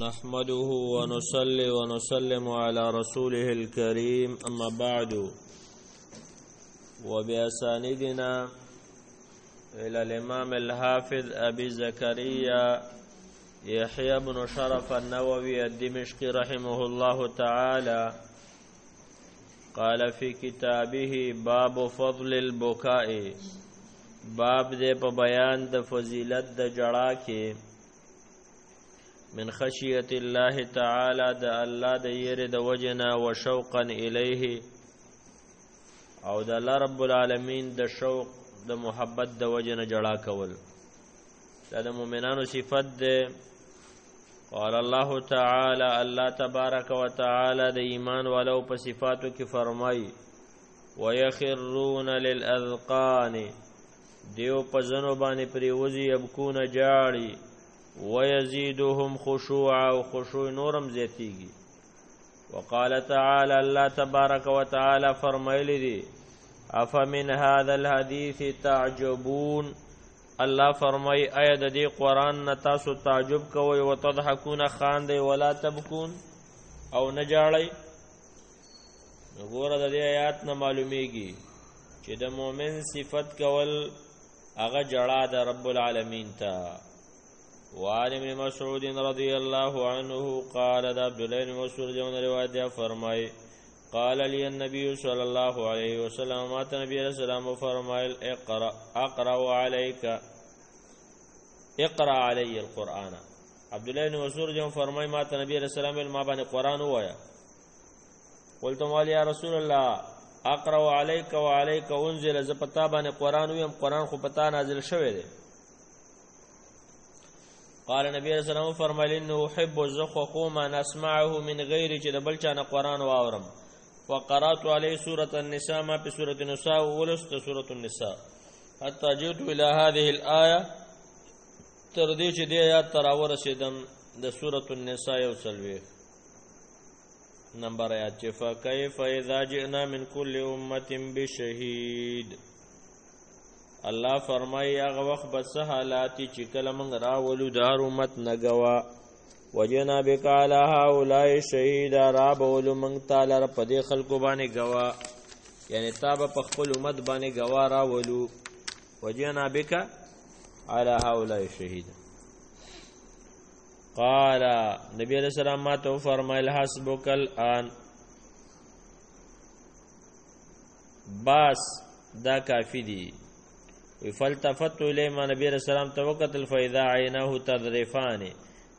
نحمده ونصلي ونسلم على رسوله الكريم، أما بعد، وبأساندنا إلى الإمام الحافظ أبي زكريا يحيى بن شرف النووي الدمشقي رحمه الله تعالى، قال في كتابه: باب فضل البكاء. باب دې په بیان د فضیلت د جړا کې، من خشیت الله تعالی، د الله د یری د وجنا، و شوقا الیه، او د الله رب العالمین د شوق د محبت د وجنه جړا کول، دا د مؤمنانو صفت ده. قال الله تعالی، الله تبارک وتعالى د ایمان والو په صفاتو کې فرمای: ويخرون للاذقان، دیو په زنو باندې پریوزی، یبکون، جاړي، ويزيدهم خشوعا، او خشوع نورم زیاتیږي. وقال تعالى، الله تبارک وتعالى فرمایلی دي: افمن هذا الحديث تعجبون. الله فرمای: آیا د دې قران نه تاسو تعجب کوئ؟ وتضحكون، خاندئ، ولا تبكون، او نه جاړئ. نو ګوره، د دې آیات نه معلومیږي چې د مؤمن صفت کول هغه جړا د رب العالمین ته. وعن ابن مسعود رضی الله عنه قال، د عبد الله بن مسعود روایت دی، فرمای: قال لي النبي صلى الله عليه وسلم، ما نبی علیہ السلام فرمایل: اقرا اقرا عليك اقرا علي القرآن. عبد الله بن مسعود جو فرمای، ما ته نبی علیہ السلام ما باندې قرآن وایا. قلت مال یا رسول الله، اقرا عليك وعليك انزل؟ ز پتا باندې قرآن ویم، قرآن خو پتا نازل شوی دی. قال، نبی علیہ السلام فرمایل: انه احب، زخ ما نسمعه من غیر، چې د بل چا نه قرآن واورم. فقرات علی سورة النساء، ما په سورة النساء ولست سورة النساء، حتى جئت الى هذه الايه، تر دې چې دې آیات تر ورسېدم، د سورة النساء 41 نمبر آیات، چې فكيف اذا جئنا من كل امه بشهيد. الله فرمای، هغه وخت به څه حالات چې کله موږ راولو د هر امت نه ګوا، وجنا بک علی هؤلاء شهیدا، را بولو موږ تعالی په دې خلکو باندې ګوا، یعنی تا به په خپل امت باندې ګوا راولو، وجنا بک علی هؤلاء شهیدا. قال، نبی علیہ السلام ما ته فرمایل: حسبک الان، باس دا کافی دی. فالتفت الیه، ما نبی علیہ السلام ته وکتل، فاذا عیناه تذرفان،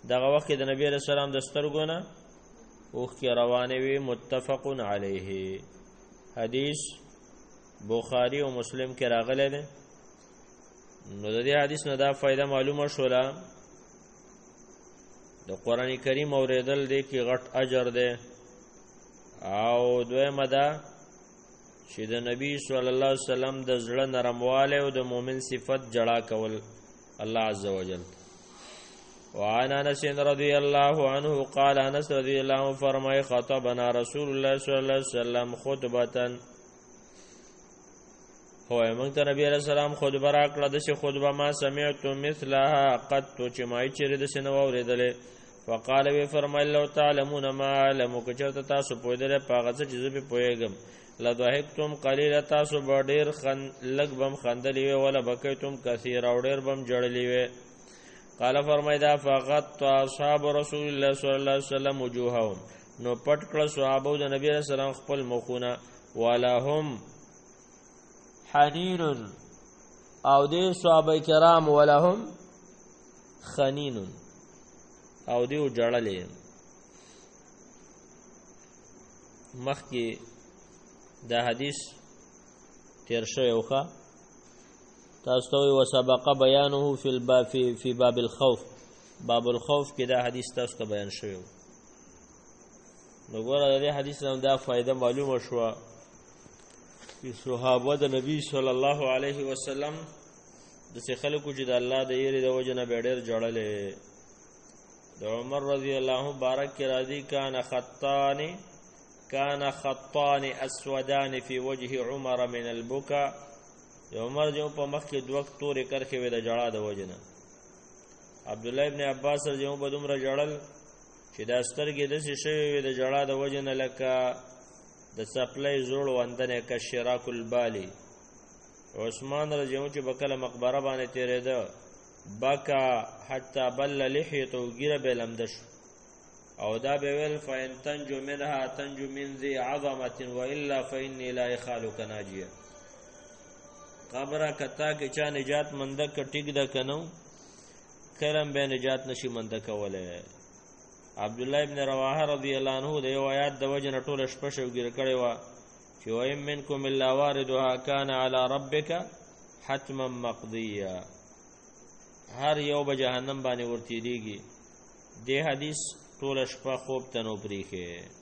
دغه وخت د نبی علیہ السلام د سترګو نه اوښکې روانې وي. متفق علیه، حدیث بخاری او مسلم کې راغلی دی. نو د دې حدیث نه دا فائدہ معلومه شوله، د قران کریم اوریدل دی کې غټ اجر دی، او دویمه ده چې د نبی صلی الله علیه وسلم د زړه نرمواله او د مؤمن صفت جړا کول الله عز وجل. وعن انس رضی الله عنه قال، انس رضی الله عنه فرمای: خطبنا رسول الله صلی الله علیه وسلم خطبه. هو، موږ ته نبی علیہ السلام خطبه راکړه، د څه خطبه، ما سمعت مثلها قط، چې ما چیرې د سنو اوریدلې. فقال، وی فرمایل: لو تعلمون ما اعلم، کچرته تاسو پوهیدل په هغه څه چې زه په پوهیږم، لضحکتم قلیلا، تاسو به ډیر لږ بم خندلی وی، ولا بکیتم کثیر، او ډیر بم جړلی وی. قال، فرمای دا: فغط اصحاب رسول الله صلی الله علیه وسلم وجوههم، نو پټ کړه صحابه د نبی رسول الله خپل مخونه، ولهم حنین، او دې صحابه کرام، ولهم خنین، او دیو جړلې. مخکې دا حدیث تیر شوی وخه تاسو ته، وسبق بیانه فی الباب فی باب الخوف. باب الخوف کې دا حدیث تاسو ته بیان شوی. نو ګوره، د دې حدیث نه دا فائدہ معلومه شوه چې صحابه د نبی صلی الله علیه وسلم د څه خلکو چې د الله د یری د وجه نه ډېر جوړلې. د عمر رضی الله عنه بارک کې راځي: کان خطان اسودان فی وجه عمر من البکا. د عمر جو په مخ کې دوه تورې کرښې وې د جړا د وجه نه. عبد الله ابن عباس رضی الله عنه دومره جړل. چې دا سترګې داسې شوې وې د ژړا د وجې نه لکه د څپلۍ زوړ وندنې کشراک البالي. عثمان رضی الله چې به کله مقبره باندې تېرېده بکا حتی بل لحیته، ږیره به یې لمده شو او دا به ویل فإن تنجو منها تنجو من ذي عظمة وإلا فإني لا إخالك ناجیه. قبره کتا کې چا نجات منده که ټیک ده که نو کلم به نجات نشي منده کولی. عبد الله ابن رواحه رضی الله عنه د یو آیات د وجې نه ټوله شپه شوګیره کړې وه چې وإن منکم الا واردها کان علی ربک حتما مقضیا. هر یو به جهنم باندې ورتېرېږي. دې حدیث ټوله شپه خوب ته نو پرېښی.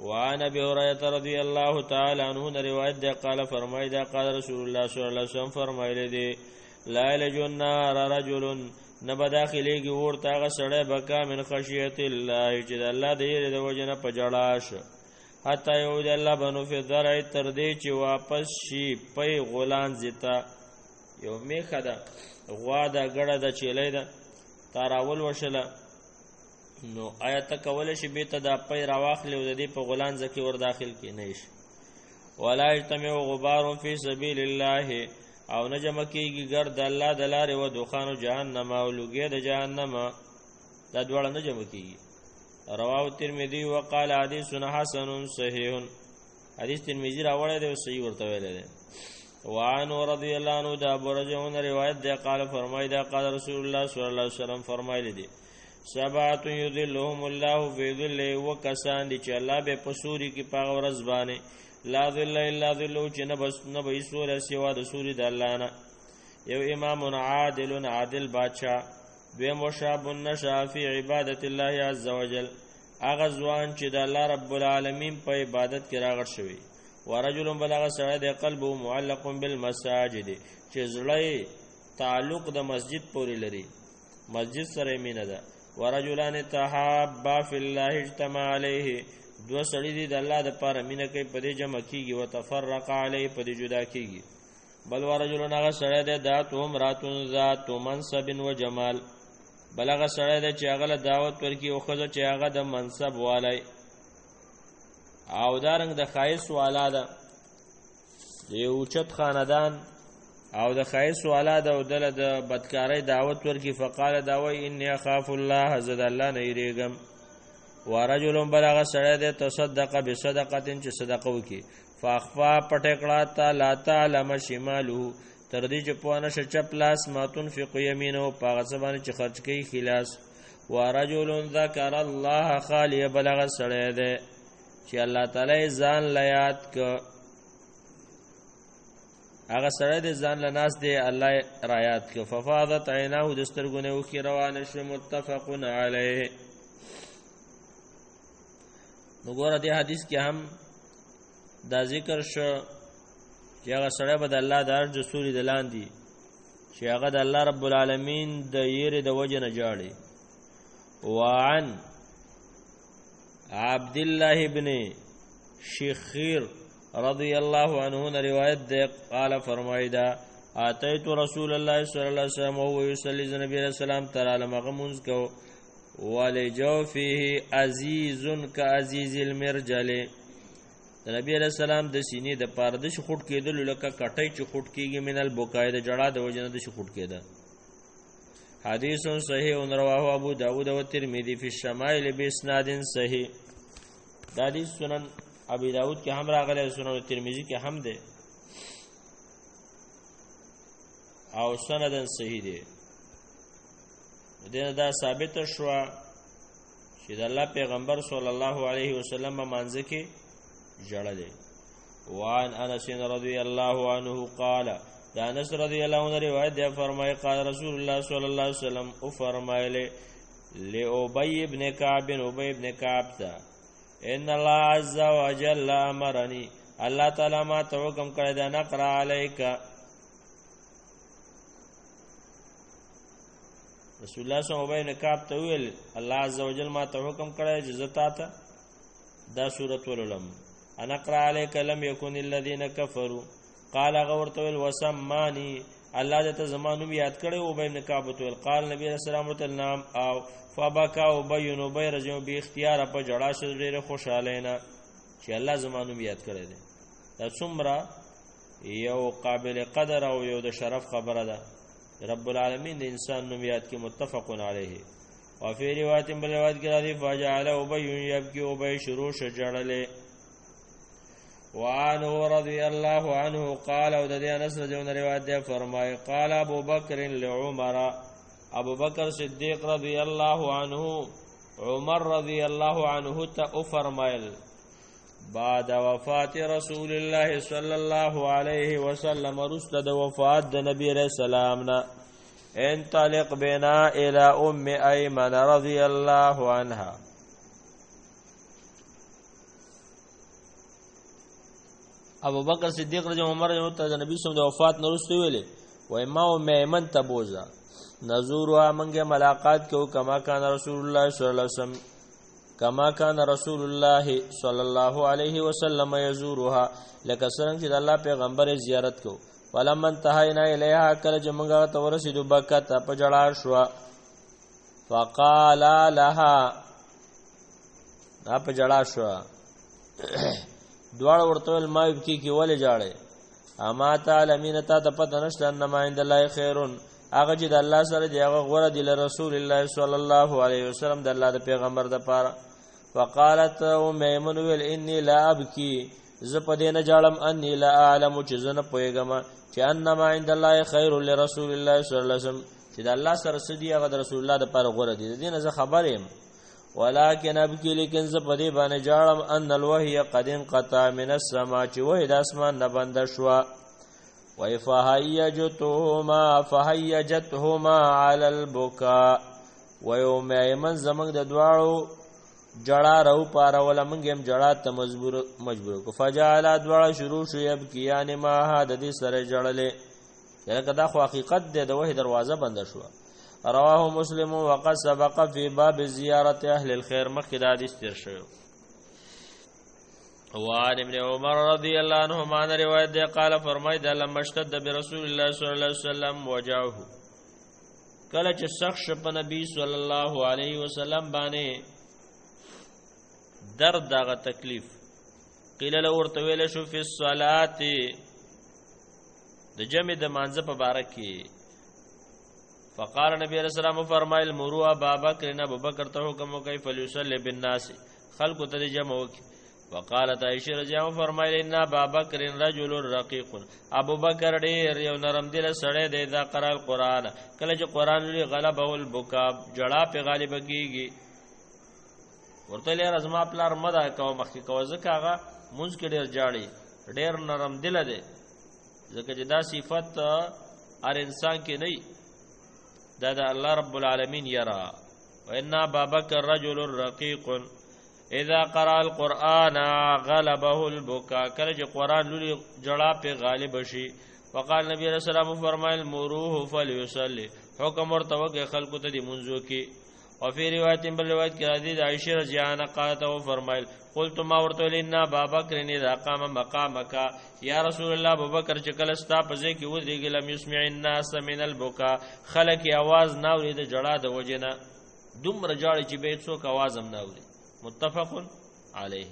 وعن ابي هريره رضی الله تعالی عنہ نے روایت ده قال فرمای ده قال رسول الله صلی الله علیه وسلم فرمایلی دی لا یلج النار رجل نه به داخلېږي اور ته هغه سړی بکا من خشیت الله چې د الله د یرې د وجې نه په ژړا شو حتی یعود الله بنو فی الذرع تر دې چې واپس شي پی غولانځې ته. یو میخه ده، غوا ده، ګړه ده، چیلۍ ده، تا راولوشله نو آیا ته کولی شي بیرته دا پی راواخلې او د دې په غولانځه کې ور داخل کې نه شي. ولا یجتمع غبار فی سبیل الله او نه جمع کیږي ګرد د الله د لارې و دخان جهنم او لوګی د جهنم، دا دواړه نه جمع کیږي. رواه الترمذی وقال حدیث حسن صحیح. حدیث ترمذی راوړی دی او صحیح ورته ویلی دی. وعن رضی الله عنه دا ابو رجعون روایت دی قال فرمای دا قال رسول الله صلی الله علیه وسلم فرمایلی دی سبعه یذلهم الله فی ظله وکسان دي چې الله به پسوري کې پاغه ورځ باندې لا ظل الا ظله چې نه بس نه به سور سوا د سوري د الله نه. یو امام عادل عادل بادشاہ، دویم وشاب نشا فی عبادت الله عز وجل هغه ځوان چې د الله رب العالمین په عبادت کې راغټ شوی. ورجل بلغ سړی د قلبه معلق بالمساجد چې زړه تعلق د مسجد پورې لري، مسجد سره مینه ده. ورجلان تحابا فی الله اجتمع علیه دو سړي دي د الله د پاره مینه کوي په دې جمع کیږي، وتفرق علیه په دې جدا کیږي. بل ورجل هغه سړی دی ذات امرات ذات منصب و جمال بل هغه سړی دی چې هغه له دعوت ورکي او ښځه چې هغه د منصب والی او دا رنګ د ښایست والا ده، د یو اوچت خاندان او د ښایست والا ده او دله د بدکارۍ دعوت ورکي. فقال دا وایي انی اخاف الله زه د الله نه یریږم. ورجل بل هغه سړی دی تصدق بصدقة چې صدقه وکړي فاخفا پټه کړه تا لا تعلم شماله تر دې چې پوه نه شه چپ لاس ما تنفق یمینه په هغه څه باندې چې خرج کوي ښي لاس. ورجل ذکر الله خالیا بل هغه سړی دی چې الله تعالی ځان له یاد که هغه سړی دی ځان له ناست دی الله را یاد که ففاضت عیناه د سترګو نه اوښکې روانې شوې. متفق علیه. نو ګوره دې حدیث کې هم دا ذکر شو چې هغه سړی به د الله د عرش د سوري د لاندې چې هغه د الله رب العالمین د یرې د وجې نه ژاړي. وعن عبد الله ابن شخير رضی الله عنه نے روایت دے قال فرمائی دا اتیت رسول الله صلی الله علیه وسلم وهو یصلی نبی علیہ السلام تر عالم غمونز کو ولجوفه عزیز کعزیز المرجل د نبی علیہ السلام د سینې د پاره د خټ کېدلو لکه کټۍ چې خټ کېږي من البکای د جړا د وجې نه د خټ کېده. حدیث صحیح رواه ابو داود و ترمذی فی الشمائل باسناد صحیح. دا حدیث سنن ابي داود کې هم راغلی، سنن ترمذی کې هم دی او سندن صحیح دی. دینه دا ثابت شوه چې د الله پیغمبر صلی الله علیه وسلم مانځ کې ژړلې. وعن انس رضی الله عنه قال دا انس رضی الله عنه روایت دی فرمای قال رسول الله صلی الله علیه وسلم او فرمایله لابی ابن کعب ابی ابن کعب ته ان الله عز وجل امرني الله تعالی ما ته حکم کړی دا نقرا علیک. رسول الله صلی الله علیه وسلم کعب ته ویل الله عز وجل ما ته حکم کړی چې زه تا ته دا سورت ولولم. انا اقرا عليك لم يكن الذين كفروا قال غورت ویل وسماني الله دې ته زما نوم یاد کړی. ابی بن کعب ته قال نبی رسول الله ته نام او فبکا ابی، نو ابی رضی به اختیار په جړا شو، ډېر خوشاله نه چې الله زما نوم یاد کړی دی. دا څومره یو قابل قدر او یو د شرف خبره ده، رب العالمین د انسان نوم یاد کې. متفق علیه. وفي روایت، بل روایت کې راځي، فجعل ابي يبكي، ابي شروع شجړلې. وعنه رضی الله عنه قال، او د دې انس رضی الله روایت ده، فرمای قال ابو بکر لعمر، ابو بکر صدیق رضی الله عنه عمر رضی الله عنه ته فرمایل، بعد وفات رسول الله صلی الله علیه وسلم، رسل د وفات د نبی رسول سلام نه، انطلق بنا الى ام ايمن رضی الله عنها. ابو بکر صدیق رضی عمر رضی ته د نبی صلی الله وفات نه وروسته ویلې، وای ما ام ایمن ته بوزا، نزورها، منګه ملاقات کو، کما کان رسول الله صلی الله علیه وسلم، کما کان رسول الله صلی الله علیه وسلم یزورها، لکه څنګه چې د الله پیغمبر زیارت کو. فلما انتهینا الیها، کله چې موږ ته ورسېدو، بکت، په جړا شو. فقال لها، دا په جړا شو، دواړه ورته ویل، ما یبکی کی، ولې جاړې؟ اما تعلمین، تا ته پته نشته، انما عند الله خیرون، هغه چې د الله سره دی هغه غوره دی، رسول الله صلی الله علیه وسلم، د الله د پیغمبر د پاره. فقالت ام ایمن ویل، انی لا ابکی، زه په دې نه جاړم، انی لا اعلم، چې زه نه پوهېږم چې انما عند الله خیر لرسول الله صلی الله علیه وسلم، چې د الله سره سدي هغه د رسول الله د پاره غوره دي، دې نه زه خبر یم. ولكن ابکی، لیکن زه په دې باندې جاړم، ان الوحی قد انقطع من السما، چې وحی د اسمان نه بند شوه. وای فهیجتهما علی البکاء، وای ام ایمن زمنګ د دواړو جړا راو پاره ولا، موږ هم جړا ته مجبور کو. فجعل، دواړه شروع شو، یبکیان ما، د دې سره جړلې، لکه دا خو حقیقت دی، د وحی دروازه بند شوه. رواه مسلم. وقد سبق في باب زیارت اهل الخير، مخکې دا حدیث تیر شوی. وعن ابن عمر رضی الله عنهما روایت دی، قال فرمای د، لما اشتد برسول الله صلی الله علیه وسلم وجعه، کله چې سخت شپ نبی صلی الله علیه وسلم باندې درد دغه تکلیف، قیل له، ورته ویل شو، فی الصلاه، د جمع د مانزه په باره کې. فقال نبی علیہ السلام فرمایل، مروا ابا بکر، ابو بکر ته حکم وکي، فلیصلی بالناس، خلق ته جمع وکي. وقالت عائشہ رضی الله فرمایل، ان ابا بکر رجل رقیق، ابو بکر ډیر یو نرم دل سړی دی، اذا قرأ القرآن، کله چې قرآن لولي، غلبه البکا، جړا په غالب کیږي. ورته لري ازما پلار مدا کوه، مخکې کوه، ځکه هغه مونږ کې ډیر جاړي، ډیر نرم دل دی، ځکه چې دا صفت هر انسان کې نه، دا د الله رب العالمین یرا. وان ابا بکر رجل رقیق اذا قرأ القرآن غلبه البكاء، کله چې قرآن لولي جړا په غالب شي. وقال نبی علیہ السلام فرمایل، مروه فلیصلی، حکم ورته وکړي خلکو ته دی منځو کې. وفي روایت، بل روایت کې راځي د عائشہ رضی الله عنها، قالت او فرمایل، قلت ما ورته، ان ابا بکر اذا قام مقامك یا رسول الله، ابو بکر چې کله ستا په ځای کې ودرېږي، لم يسمع الناس من البكاء، خلک आवाज نه اوري د جړا د وجنه، دومره جاړي چې به څوک आवाज هم نه اوري. متفق علیه.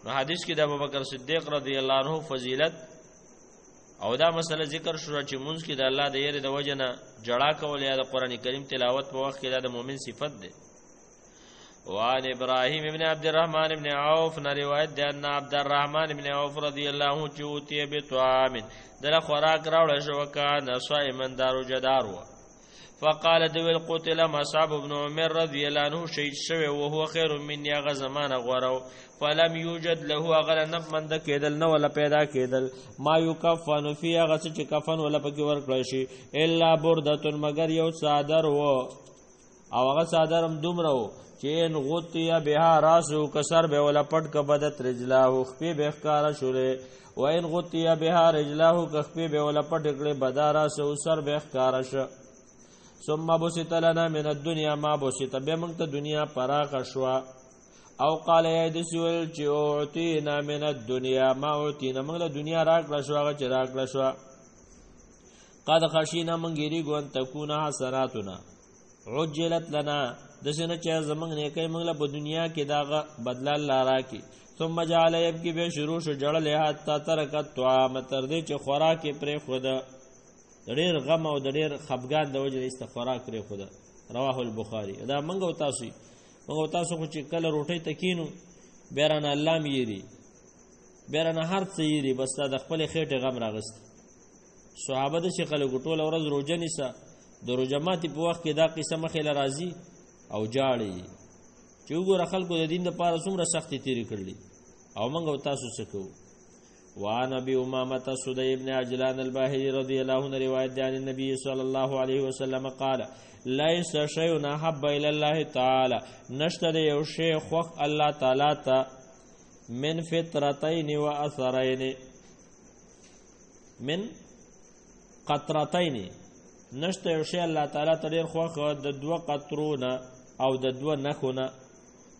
نو حدیث کې د ابوبکر صدیق رضی الله عنه فضیلت او دا مسله ذکر شو چې مونږ کې د الله د یری د وجنه جړا کول یا د قران کریم تلاوت په وخت کې، دا د مؤمن صفت ده. وعن ابراهيم ابن عبد الرحمن ابن عوف نه روایت ده، ان عبد الرحمن ابن عوف رضی الله عنه چې اوتی بطعام، دله خوراک راوړل شو، کان صائما، دارو جدار و. فقال دویل، قتل مصعب ابن عمر رضی الله عنه، شهید شوی، او هو خیر مني، هغه زمانه غورو. فلم یوجد له، هغه نه مند کېدل، نه ولا پیدا کېدل، ما یکفن فی، هغه چې کفن ولا پکې ورکړل شي، الا برده، مگر یو څادر و، او هغه څادر هم دومره و چې ان غطی بها راسو، کسر به ولا پټ ک، بدت رجلاه، خپې به ښکارا شولې، و ان غطی بها رجلاه، کخپې به ولا پټ کړې، بدا راسو، سر به ښکارا شو. ثم بسط لنا من الدنيا ما بسط، به موږ ته دنیا پراخه شوه. او قال یا د سویل چې اعطینا من الدنیا ما اعطینا، موږ له دنیا راکړه شو هغه چې راکړه شو. قد خشینا، موږ یریږو، ان تکون حسناتنا عجلت لنا، داسې نه چې زموږ نیکۍ موږ له په دنیا کې دغه بدله الله راکړي. ثم جعل یبکي، بیا شروع شو ژړلې، حتی ترک الطعام، تر دې چې خوراک یې پرېښوده. د ډېر غم او د ډېر خفګان د وجې نه خوراک پرېښوده. رواه البخاري. دا موږ او تاسو، موږ او تاسو خو چې کله روټۍ ته کینو، بیا رانه الله هم یېري، بیا رانه هر څه یېري، بس دا د خپلې خېټې غم راغستی. صحابه داسې خلکو، ټوله ورځ روژه نیسه، د روژه ماتي په وخت کې دا قصه مخې له راځي او جاړي چې وګوره خلکو د دین دپاره څومره سختې تېرې کړلې او موږ او تاسو څه کوو. وعن ابي امامه سدي بن عجلان الباهلي رضي الله عنه، روایت عن النبي صلى الله عليه وسلم قال: ليس شيء احب الى الله تعالى، نشته د یو شی خوښ الله تعالی ته، من فترتين واثرين، من قطرتين، نشته یو شی الله تعالی ته ډیر خوښ د دوه قطرونه او د دوه نښونه.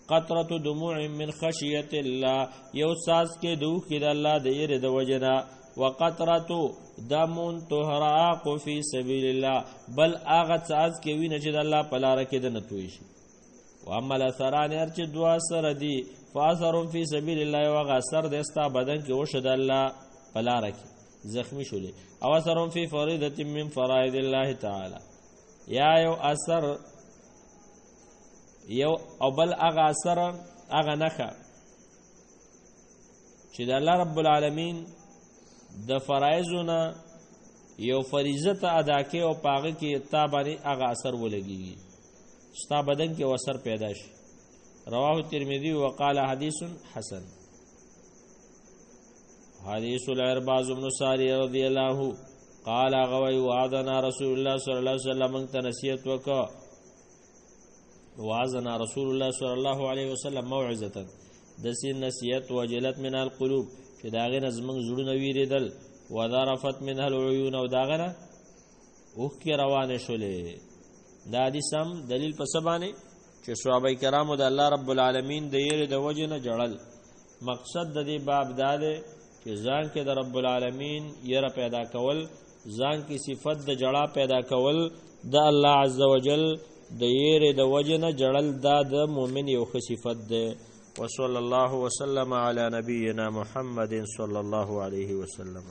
قطرة دموع من خشیت الله، یو څاڅکی د اوښکې د الله د یرې د وجې نه، وقطرة دم تهراق فی سبیل الله، بل هغه څاڅکی وینه چې د الله په لاره کې د نه توی شي. واما الاثران، هر چې دوه اثر دي، فاثر فی سبیل الله، یو هغه اثر د ستا بدن کې وشو د الله په لاره کې زخمی شولې، او اثر فی فریضة من فرائض الله تعالی، یا یو اثر یو او بل هغه اثر، هغه نښه چې د الله رب العالمین د فرایضو نه یو فریضه ته ادا کې او پاغه کې تا باندې هغه اثر ولګيږي، ستا بدن کې اثر پیدا شي. رواه الترمذي وقال حديث حسن. حديث العرباز بن ساري رضي الله قال غوي وعدنا رسول الله صلى الله عليه وسلم، موږ ته نصیحت وکړه، وعظنا رسول الله صلى الله عليه وسلم موعظه، داسې نصیحت، وجلت من القلوب، چې د هغې نه زموږ زړونه ویرېدل، وذرفت منها العیون، او د هغه نه اوښکې روانې شولې. دا حدیث هم دلیل په څه باندې چې صحابه کرامو د الله رب العالمین د یرې د وجې نه ژړل. مقصد د دې باب دا دی چې ځان کې د رب العالمین یره پیدا کول، ځان کې صفت د جړا پیدا کول، د الله عز وجل د یرې د وجې نه جړل، دا د مؤمن یو ښه صفت دی. وصلى الله وسلم على نبينا محمد صلى الله عليه وسلم.